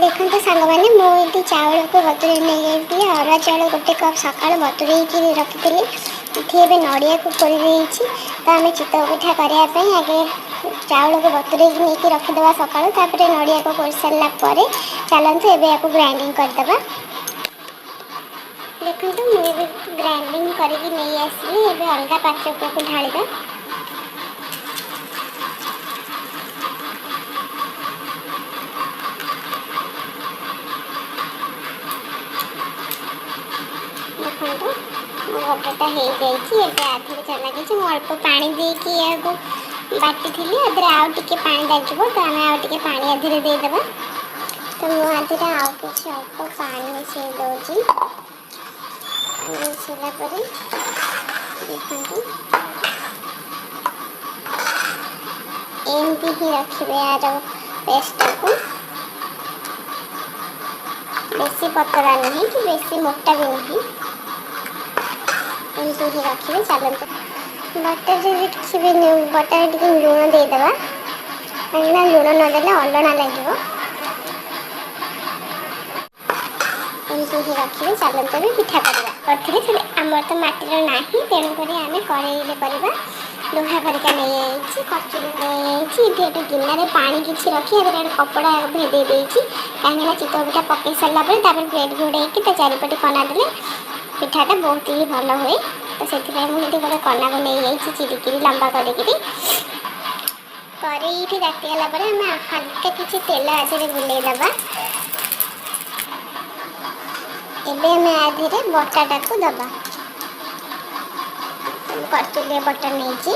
ଦେଖନ୍ତୁ ସାଙ୍ଗମାନେ, ମୁଁ ଏଠି ଚାଉଳକୁ ବତୁରେଇ ନେଇଯାଇଥିଲି। ଅରୁଆ ଚାଉଳ 1 କପ୍ ସକାଳୁ ବତୁରେଇକି ରଖିଥିଲି। ଏଠି ଏବେ ନଡ଼ିଆକୁ କୋରି ଦେଇଛି। ତ ଆମେ ଚିତଉ ପିଠା କରିବା ପାଇଁ ଆଗେ ଚାଉଳକୁ ବତୁରେଇକି ନେଇକି ରଖିଦେବା ସକାଳୁ, ତାପରେ ନଡ଼ିଆକୁ କୋରି ସାରିଲା ପରେ ଚାଲନ୍ତୁ ଏବେ ୟାକୁ ଗ୍ରାଇଣ୍ଡିଙ୍ଗ କରିଦେବା। ଦେଖନ୍ତୁ, ମୁଁ ଏବେ ଗ୍ରାଇଣ୍ଡିଙ୍ଗ କରିକି ନେଇ ଆସିଲି। ଏବେ ଅଲଗା ପାତ୍ରକୁ ଢାଳିବା। ଦେଖନ୍ତୁ, ମୋ ବଟାଟା ହେଇଯାଇଛି। ଏବେ ଆଧିରେ ଲାଗିଛି। ମୁଁ ଅଳ୍ପ ପାଣି ଦେଇକି ଏହାକୁ ବାଟିଥିଲି। ଏଥିରେ ଆଉ ଟିକେ ପାଣି ଲାଗିବ, ତ ଆମେ ଆଉ ଟିକେ ପାଣି ଏଥିରେ ଦେଇଦେବା। ତ ମୁଁ ଆଧିରେ ଆଉ କିଛି ଅଳ୍ପ ପାଣି ମିଶାଇ ଦେଉଛି। ପାଣି ମିଶାଇଲା ପରେ ଦେଖନ୍ତୁ, ଏମିତି ହିଁ ରଖିବେ ଆର ପେଷ୍ଟଟାକୁ। ବେଶୀ ପତଳା ନୁହେଁ କି ବେଶୀ ମୋଟା ବି ନୁହେଁ, ଏମିତି ହିଁ ରଖିବେ। ଚାଲନ୍ତୁ, ବଟାରେ କିଛି ବି ବଟାରେ ଟିକେ ଲୁଣ ଦେଇଦେବା, କାହିଁକିନା ଲୁଣ ନଦେଲେ ଅଲଣା ଲାଗିବ। ଏମିତି ହିଁ ରଖିବେ। ଚାଲନ୍ତୁ ଏବେ ପିଠା କରିବା। କରିଥିଲେ ସେ ଆମର ତ ମାଟିର ନାହିଁ, ତେଣୁକରି ଆମେ କଡ଼େଇରେ କରିବା। ଲୁହା ଖରିକା ନେଇଯାଇଛି, କଚୁରି ନେଇଯାଇଛି। ଏଠି ଗୋଟେ ଗିନାରେ ପାଣି କିଛି ରଖି ଏଥିରେ ଗୋଟେ କପଡ଼ା ଭେଦେଇ ଦେଇଛି, କାହିଁକିନା ଚିତଉ ପିଠା ପକେଇ ସାରିଲା ପରେ ତାପରେ ପ୍ଲେଟ୍ ଘୋଡ଼େଇକି ତା ଚାରିପଟେ କନା ଦେଲେ ପିଠାଟା ବହୁତ ହି ଭଲ ହୁଏ। ତ ସେଥିପାଇଁ ମୁଁ ଏଠି ଗୋଟେ କନାକୁ ନେଇଯାଇଛି ଚିରିକିରି ଲମ୍ବା କରିକିରି। କରେଇଠି ତାତିଗଲା ପରେ ଆମେ ହାଲକା କିଛି ତେଲ ଆଧିରେ ବୁଲେଇ ଦେବା। ଏବେ ଆମେ ଆ ଦେହରେ ବଟାଟାକୁ ଦେବା। ମୁଁ କରଚୁଲିରେ ବଟା ନେଇଛି।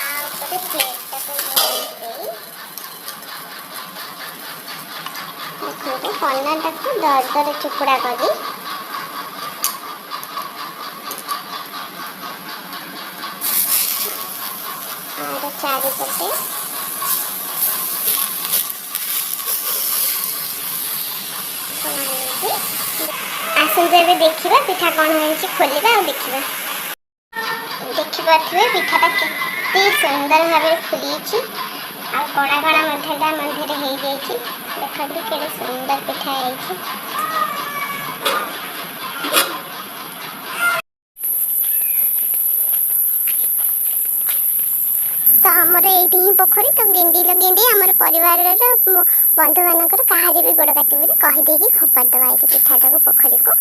ଆ ଉପରେ ପ୍ଲେଟ୍ଟାକୁ ଘୋଡ଼େଇ ଦେଇ ଦେଖନ୍ତୁ, କନାଟାକୁ ଦର ଦର ଚୁପୁଡ଼ା କରି ଆର ଚାରିପଟେ କନା ଦେଇକି। ଆସନ୍ତୁ ଏବେ ଦେଖିବା ପିଠା କ'ଣ ହେଇଛି। ଖୋଲିବା ଆଉ ଦେଖିବା। ଦେଖିପାରୁଥିବେ, ପିଠାଟା କେତେ ସୁନ୍ଦର ଭାବରେ ଫୁଲିଛି ଆଉ କଣା କଣା ମଧ୍ୟ ତା ମଧ୍ୟରେ ହେଇଯାଇଛି। ଦେଖନ୍ତୁ, କେତେ ସୁନ୍ଦର ପିଠା ହେଇଛି। ତ ଆମର ଏଇଠି ହିଁ ପୋଖରୀ। ତ ଗେଣ୍ଡି ଗେଣ୍ଡି ଆମର ପରିବାରର ବନ୍ଧୁମାନଙ୍କର କାହାରି ବି ଗୋଡ଼ କାଟିବନି କହିଦେଇକି ଫୋପାଡ଼ି ଦେବା ଏଇଠି ପିଠାଟାକୁ ପୋଖରୀକୁ।